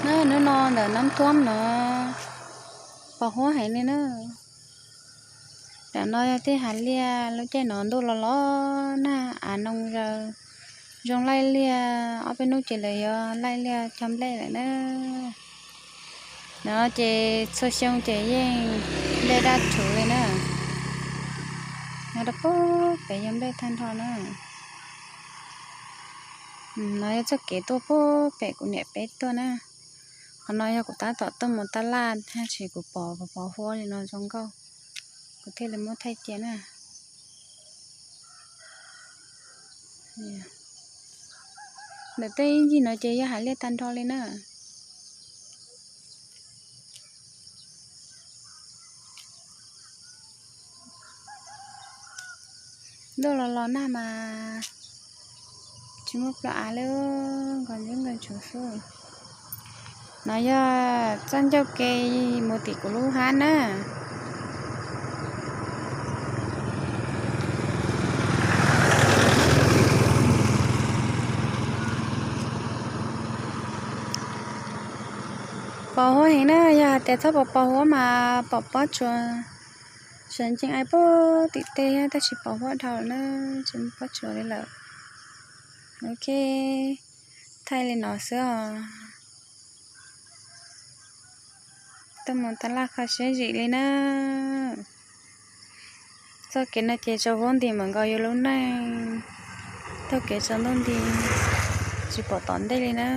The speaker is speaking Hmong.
Na, hnub no ntawm Nab Thuab no pos huab heev li na. Tam no yog tej hav liaj, lub caij no ntuj los los nag, av noo zaws, zoo laij liaj, ob peb hnub ces lawv yuav laij liaj cog nplej lawm na. No ces txhua xyoo ces yeej nplej daj rhuv li na. Nyob rau pem yog nplej tag nrho na. No yog txoj kev tuaj pem kuv niam peb tuaj na. Qhov no yog kuv tab tom tuaj mus taj laj tab sis kuv pom pos huab li no zoo nkauj, kuv thiaj li muab thaij cia na. Ntawm tej ib ncig no ces yog hav liaj tag nrho li na. Ntuj los los nag mas tsis muaj plab av li, nkaus ntsuv nkaus ntsuv xwb. No yog txoj ncauj ke mus tim kuv lub hab na. Pos huab heev na, yog hais tias txhob pos pos huab mas pom pob tsuas sawv ncees ai puag tim tej tab sis pos huab dhau na, tsis muaj pob tsuas li lawm. Ok, thaij li no xwb os. Tuaj mus taj laj kho siab zim li na. Txoj kev no ces tsaus huab nti mam nkaus yus lub neej. Taug kev tsaus ntuj nti, tsis pom tom ntej li na.